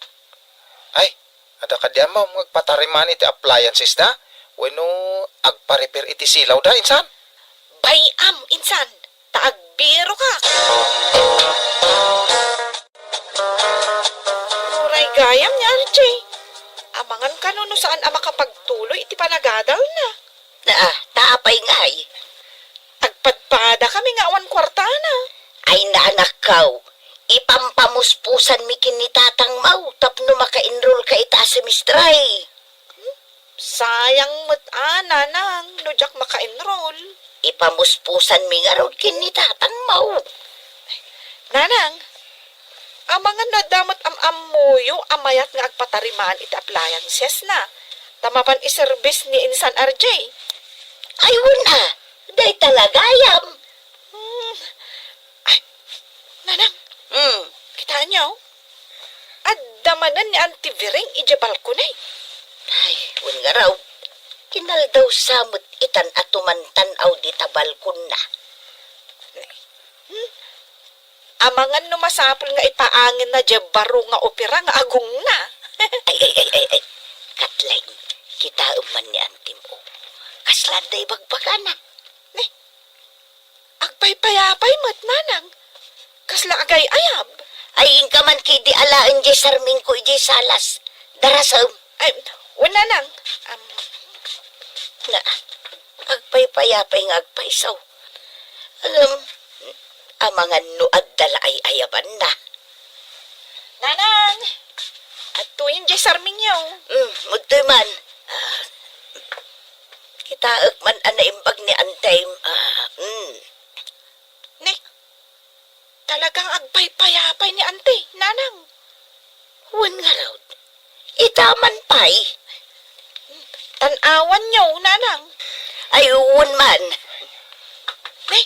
Ay, adda kadi ammom nga agpatarimaan iti appliancesda wenno agparepair iti silawda, insan? Bay-am, insan, ta agbirokak. Uray gayam ni R J. Amangan kano no saan a makapagtuloy iti panagadalna. Ah, ta apay ngay? Agpadpadakami nga awan kuartana. Ay, naanakkaw, ipampamuspusanmi ken ni tatangmaw tapno maka-enrollka ita a semestre. Hmm? Sayang met a, nanang, no diak maka-enroll. Ipamuspusanmi ngarud ken ni tatangmaw. Nanang, amangan no adda met am-ammoyo a mayat nga agpatarimaan iti appliancesna, ta mapan iservis ni insan R J. Ay, wen a, dayta la gayam. Hmm. Ay, nanang, Hmm. Kitaenyo? Adda manen ni Auntie Vireng idiay balkon, eh. Ay, wen ngarud, inaldaw sa met itan a tumantan-aw dita balkonna. Hmm? Amangan no masapul nga ipaangenna diay baro nga opera nga agongna. Ay, ay, ay, ay, ay. Katleng, kitaem man ni antim, o. Kasla adda ibagbagana. Ne? Agpaypayapay met, nanang. Kasla agay-ayab. Ay, inka man ketdi alaen diay sarmingko idiay salas. Darasem. Ay, wen, nanang. Am, na, agpaypayapay nga agpayso. Ngem, amangan no adda la ay-ayabanna. Nanang! Adtoyen diay sarmingyo. Hmm, udtoy man. Ah, kitaek man a naimbag ni antim. Ah, hmm. Ne, talagang agpaypayapay ni anti, nanang. Wen ngarud, ita man pay. Tan-awanyo, nanang. Ay, wen man. Ne,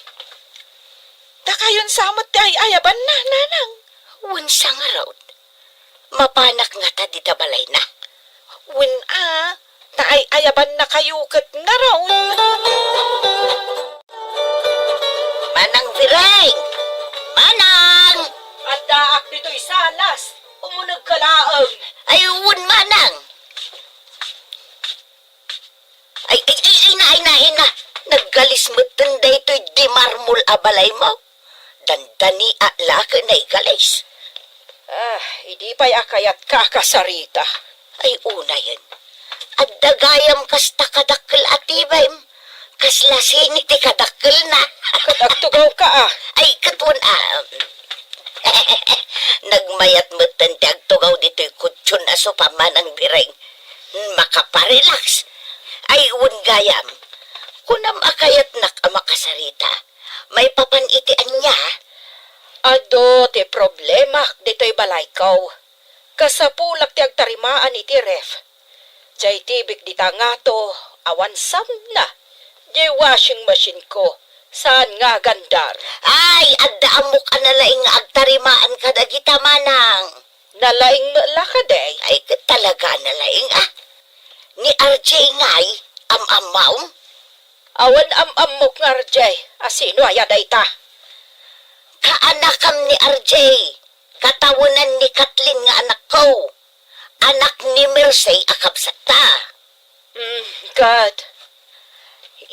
dakayon sa met ti ay-ayabanna, nanang. Wen sa ngarud. Mapanak ngata dita balayna? Wen a, ta ay-ayabannakayo ket ngarud. Manang Bireng! Manang! Addaak ditoy salas. Umunegka laeng. Ay, wen, manang. Ay, ay, ay, ay na, ay na, ay na. Naggalis metten daytoy dimarmol a balaymo. Dandani a la ket naigalis. Ah, idi pay a kayatka a kasarita. Ay, unayen. Adda gayam kasta kadakkel a tibem. Kasla sini ti kadakkelna? Ket agtugawka, a. Ay, ket wen, a. Nagmayat metten ti agtugaw ditoy kutson a sopa, Manang Bireng. Makaparelax. Ay, wen gayam. Kunam a kayatnak a makasarita. Maipapan iti ania? Adu ti problemak ditoy balayko. Kasapulak ti agtarimaan iti ref. Jay tibek dita ngato, awan samna. Jay washing machine ko, saan nga agandar. Ay, adda ammok a nalaing nga agtarimaan kadagita, manang. Nalaing met la kadi? Ay, ket talaga nalaing, a. Ni R J ngay, am-ammom? Awan am-ammok nga R J. A sino aya dayta? Kaanakam ni R J. Katawenan ni Kathleen nga anakko. Anak ni Mercy a kabsatta. Mm, ket?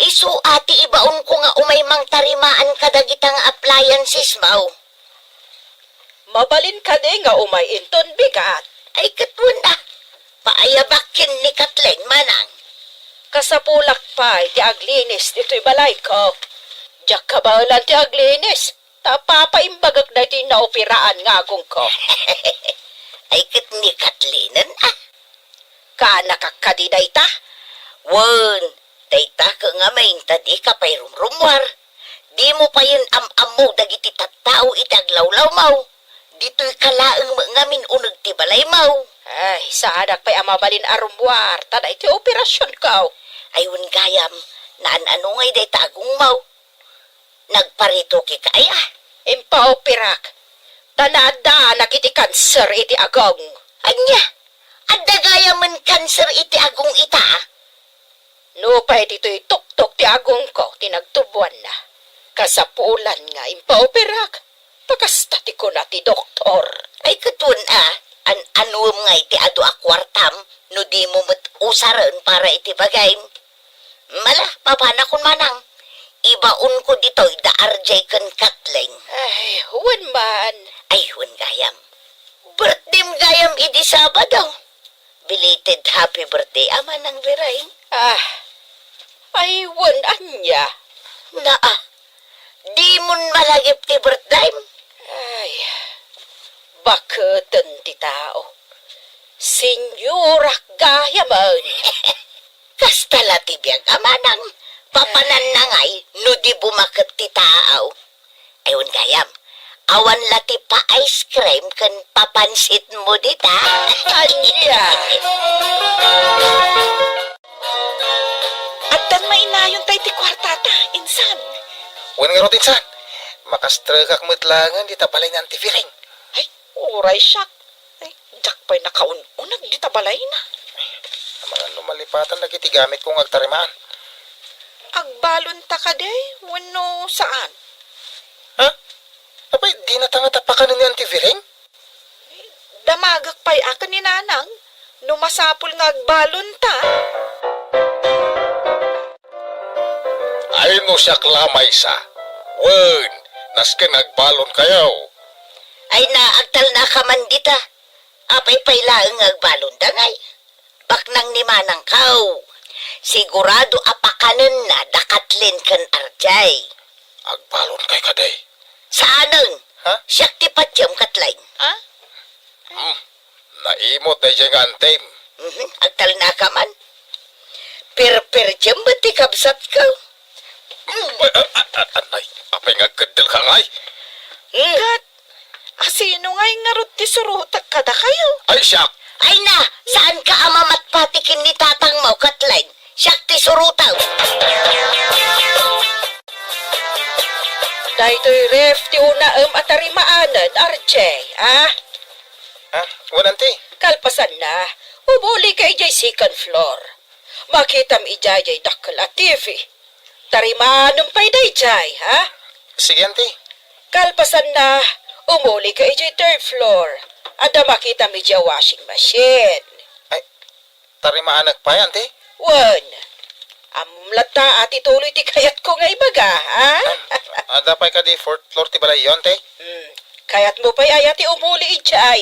Isu a ti ibaonko nga umay mangtarimaan kadagita nga appliancesmo. Mabalin kadi nga umay inton bigat? Ay, ket wen a. Paayabak ken ni Kathleen, manang. Kasapulak pay ti aglinis ditoy balayko. Diak kabaelan ti aglinis. Ta papaimbagek daytoy naoperaan nga agongko. Ay, ket ni Kathleen, a. Kaanakak kadi dayta? Wen, dayta ket ngamin ta dika pay rumrummuar. Dimo payen am-ammo dagiti tattao iti aglawlawmo. Ditoyka laeng met ngamin uneg ti balaymo. Ay, saanak pay a mabalin a rummuar, ta daytoy operasionko. Ay, wen gayam, naan-ano ngay dayta agongmo? Nagparitoki ka aya? Impaoperak, ta naaddaanak iti kanser iti agong. Ania? Adda gayamen kanser iti agong ita? Nupay ditoy tuktok ti agongko ti nagtuboanna, kasapulan nga impaoperak, ta kasta ti kuna ti doktor. Ay, ket wen a, an-anuem nga iti adu a kuartam no dimo met usaren para iti bagim? Mala, papanakon manang. Ibaonko ditoy da R J ken Kathleen. Ay, wen man. Ay, wen gayam. Birthdayem gayam idi Sabado. Belated happy birthday, a Manang Biring. Ah, ay, wen ania? Naa, dimon malagip ti birthdayem? Ay, baketen ti tao. Senyorak gayamen. Kasta la ti biag a manang, papananna ngay no di bumaket ti tao. Ay, wen gayam, awan la ti pa-ice cream ken papansitmo dita. Ania? Addan mainayon tay ti kuartata, insan. Wen ngarud, insan, makastrekak met laengen dita balay ni Auntie Firing. Ay, uray siak. Ay, diak pay nakaun-uneg dita balayna. Amangan no malipatan dagiti gamitko nga agtarimaan. Agbalonta kadi wenno saan? Ha? Apay, dinata ngata pakanen ni Auntie Vireng? Damagek pay a ken ni Nanang, no masapul nga agbalonta. Ay, no siak la maysa. Wen, nasken agbalonkayo. Ay na, agtalnaka man dita. Apay pay laeng nga agbalonda ngay? Baknang ni Manangkaw. Sigurado a pakanenna da Kathleen ken Arjay. Agbalon kay kadi? Saanen. Ha? Siak ti patiem, Kathleen. Ha? Hmm. Naimot daydiay nga antim. Mhm. Agtalnaka man. Perperjem met ti kabsatko. Ay, ay, ay, ay, ay, apay nga agkeddel ka ngay? Hmm. Kat, asino ngay ngarud ti surutek kadakayo? Ay, siak! Ay na, saanka a mamatpati ken ni tatangmo, Kathleen? Siak ti surutek. Daytoy ref ti unaem a tarimaanen, Arjay, a? Ah, wen, Auntie. Kalpasanna, umulika idiay second floor. Makitam idiay diay dakkel a T V. Tarimaanem pay daydiay, ha? Sige, Auntie. Kalpasanna, umulika idiay third floor. Adda makitam idiay washing machine. Ay, tarimaanek pay, Auntie? Wen, ammom latta a ti tuloy ti kayatko nga ibaga, ha? Ah, adda pay kadi fourth floor ti balayyo, Auntie? Hmm. Kayatmo pay aya ti umuli idiay?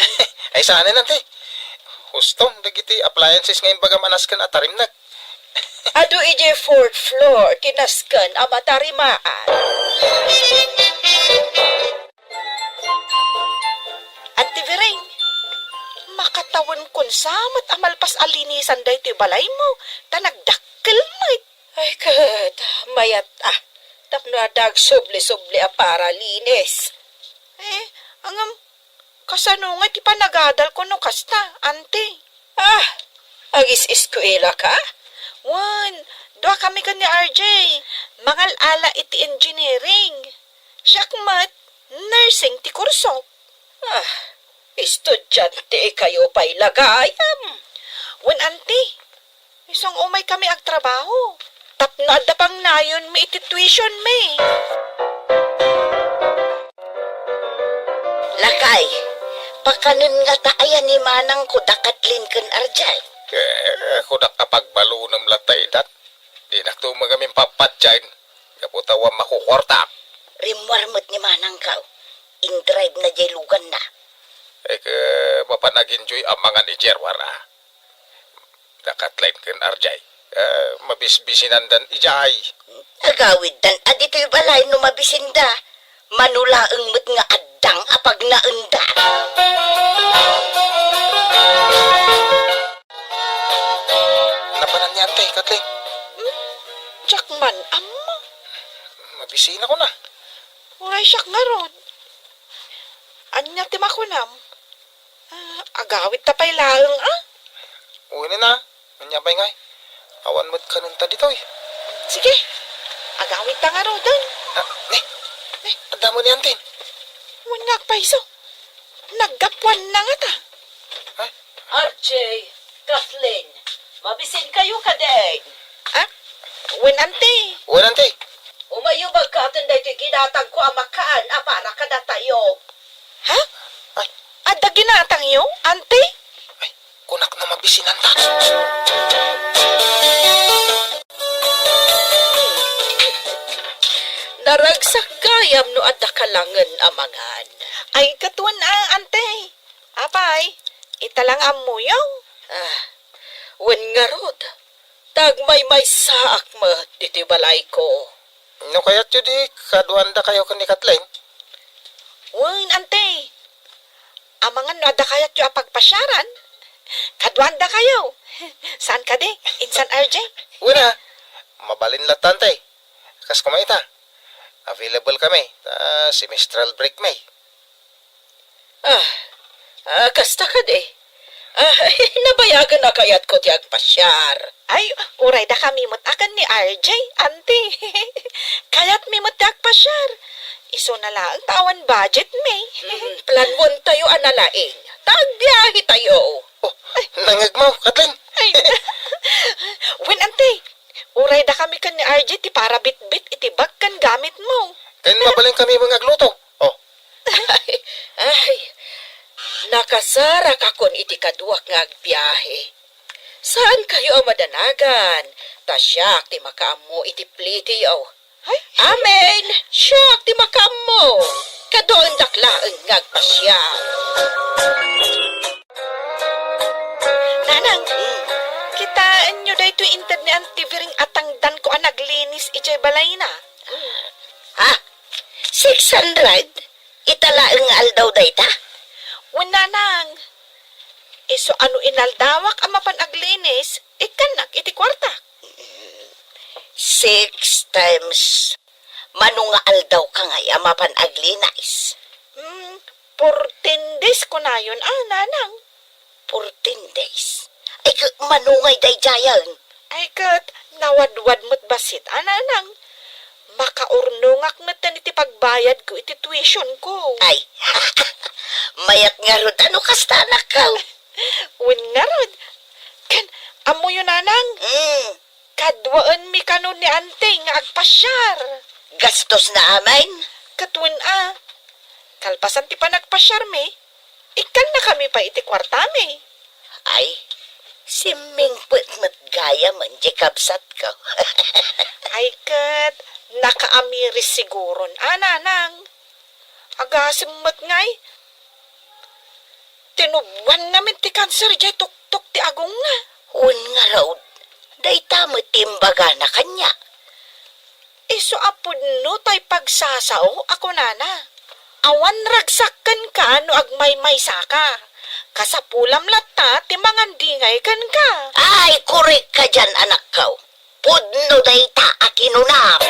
Ay, saanen, Auntie. Huston dagiti appliances nga imbagam a nasken a tarimnek. Adu idiay fourth floor ti nasken a matarimaan. Auntie Vireng, makatawenko sa met a malpas a linisan daytoy balaymo, ta nagdakkel met. Ay, ket, mayat a, tapno adda agsubli-subli a paralinis. Eh, ngem, kasano ngay ti panagadalko no kasta, Auntie? Ah, agis-eskuelaka? Wen, duakami ken ni Arjay, mangal-ala iti engineering. Siak met, nursing ti kurso. Ah, estudiantekayo pay la gayam. Wen, Auntie, isu nga umaykami agtrabaho. Tapno adda pangnayonmi iti tuitionmi. Lakay, pakanen ngata aya ni manangko da Kathleen ken Arjay? Eh, kunak a pagbalonem latta idat. Dinak tumegamin pappadian, gapu ta awan makukuartak. Rimmuar met ni manangkaw. Indrive na diay luganna. Ay, ket mapan ag-enjoy a mangan idiay ruar a. Da Kathleen ken Arjay, eh, mabisbisinandan idiay. Agawiddan a ditoy balay no mabisinda. Mano laeng met nga addang a pagnaenda. Napanan ni Auntie, Kathleen? Hmm? Diak man ammo. Mabisinak a. Uray siak ngarud. Ania ti makunam? Ah, agawidta pay laeng, a? Wen a. Ania pay ngay? Awan met kanenta ditoy. Sige. Agawidta ngaruden. Ah, ne. Ne, adda met ni Auntie. Wen nga agpayso. Naggapuanna ngata. Ha? Arjay, Kathleen, mabisinkayo kadi? Ah? Wen, Auntie. Wen, Auntie. Umayyo bagkaten daytoy ginatangko a makan a para kadatayo. Ha? Ay. Adda ginatangyo, Auntie? Ay, kunak no mabisinanta. Naragsak gayam no adda ka laengen a mangan. Ay, ket wen a, Auntie. Apay, ita lang ammoyo. Ah, wen ngarud, ta agmaymaysaak met ditoy balayko. No kayatyo di, kaduandakayo ken ni Kathleen? Wen, Auntie. Amangan no adda kayatyo a pagpasiaran, kaduandakayo. Saan kadi, Insan Arjay? Wen a, mabalin latta, Auntie. Kas koma ita, available kami, ta semestral break mi. Ah, ah, kasta kadi. Ah, nabayagen a kayatko ti agpasiar. Ay, uray dakami met a ken ni Arjay, Auntie. Kayatmi met ti agpasiar. Isuna laeng ta awan budget mi. Mm, planmontayo a nalaing. Ta agbiahetayo. Oh, nangngegmo, Kathleen? Ay, wen, Auntie, uray dakami ken ni Arjay ti para bitbit iti bag ken gamitmo. Ken mabalin kami met nga agluto. Oh. Ay, ay, nakasarakakon iti kaduak nga agbiahe. Saankayo a madanagan, ta siak ti makaammo iti plitiyo. Ay? Amen! Siak ti makaammo! Kaduaendak laeng nga agpasiar. Nanang, kitaenyo daytoy inted ni Auntie Viring a tangdanko a naglinis idiay balayna? Ha? Six hundred? Ita laeng nga aldaw dayta? Wen, nanang. Isu a no inaldawak a mapan aglinis, ikkannak iti kuartak. Six times. Mano nga aldaw ka ngay a mapan aglinis? Hmm, fourteen days kunayon, a, nanang. Fourteen days? Ay, ka, mano ngay daydiayen? Ay, ket nawadwad met bassit, a, nanang. Makaurnongak met iti pagbayadko iti tuition ko. Ay, mayat ngarud a no kasta, anakko. Wen ngarud. Ken, ammoyo, nanang? Mm. Kaduaenmi kano ni Auntie nga agpasiar. Gastos na amin? Ket wen a. Kalpasan ti panagpasiarmi, ikkannakami pay iti kuartami. Ay, simmingpet met gayam diay kabsatko. Ay ket, nakaamiris siguron, a, nanang. Agasem met ngay, tinuboanna met ti kanser diay tuktok ti agongna. Wen ngarud, dayta met ti imbagana kaniak. Isu a pudno tay pagsasao a kunana, "Awan ragsak kenka no agmaymaysaka. Kasapulam latta ti mangandingay kenka." Ay, korek ka dian, anakko. Pudno dayta a kinunam.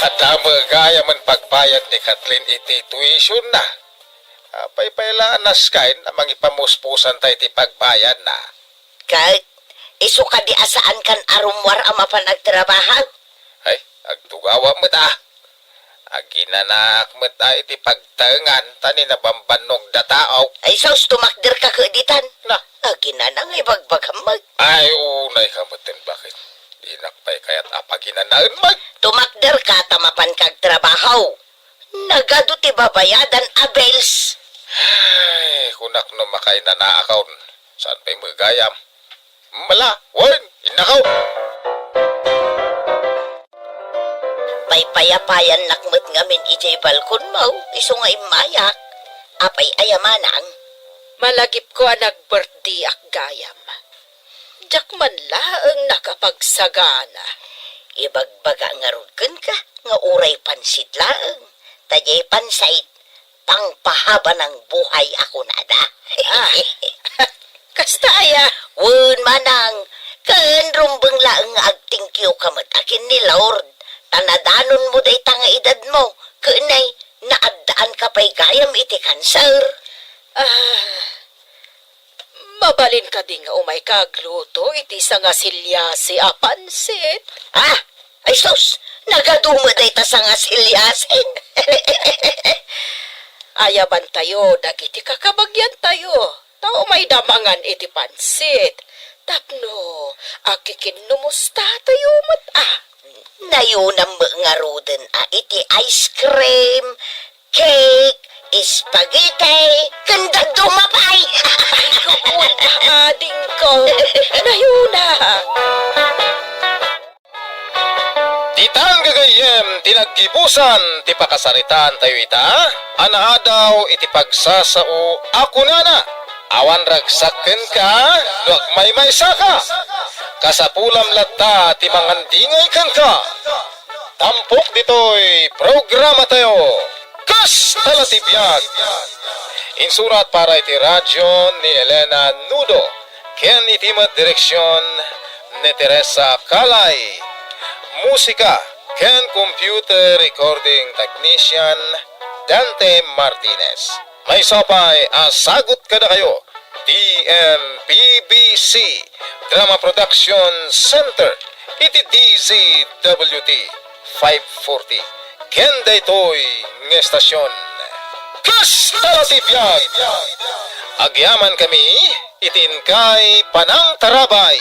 Adda met gayam pagbayad ni Kathleen iti tuition na. Apay pay la a naskay a mangipamuspusan tay ti pagbayadna? Ket isu kadi a saankan a rummuar a mapan agtrabaho? Ay, agtugawa met a. Aginanaak met a iti pagtaengan ta ni nabambannogda tao. Ay sus, tumakderka ket ditan. Na. Aginana nga ibagbagam met. Ay, unay ka met ten bakit. Dinak pay kayat a paginanaen met. Tumakderka ta mapanka agtrabaho. Nagadu ti babayadan a bills. Ay, kunak no makainanaakon. Saan pay met gayam? Mala, wen, innakaw! Paypayapayannak met ngamin idiay balkonmo, isu nga immayak. Apay aya manang? Malagipko a nag-birthdayak gayam. Diak man laeng nakapagsagana. Ibagbaga ngarud kenka nga uray pansit laeng, ta diay pansit, pangpahaba ng buhay a kunada. Ah, kasta aya? Wen, manang, ken rumbeng laeng nga agtingkioka met a ken ni Lord, ta nadanonmo dayta nga edadmo, ken nay, naaddaanka pay gayam iti kanser. Ah, Mabalin kadi nga umayka agluto iti sangasiliasi a pansit? Ah, ay sus, nagadu met dayta sangasiliasi. Ayabantayo dagiti kakabagiantayo, ta umayda mangan iti pansit. Tapno agkikinnumustatayo met a. Nayunam met ngaruden a iti ice cream, cake, spaghetti, ken dadduma pay. Ay, kuon, adingko. Nayuna. Ditan gagayyem ti naggibusan ti pakasaritaan tayo ita, a naadaw iti pagsasao a kunana, "Awan ragsak kenka no agmaymaysaka. Kasapulam latta ti mangandingay kenka." Tampok ditoy programa tayo, Kasta la ti Biag. Insurat para iti radio ni Elena Nudo, ken iti met direksion ni Teresa Calay. Musika ken computer recording technician Dante Martinez. Maysa pay a sagut kadakayo, D M P B C, Drama Production Center, iti D Z W T five forty, ken daytoy nga estasion. Kasta la ti biag! Agyamankami iti inkay panangtarabay.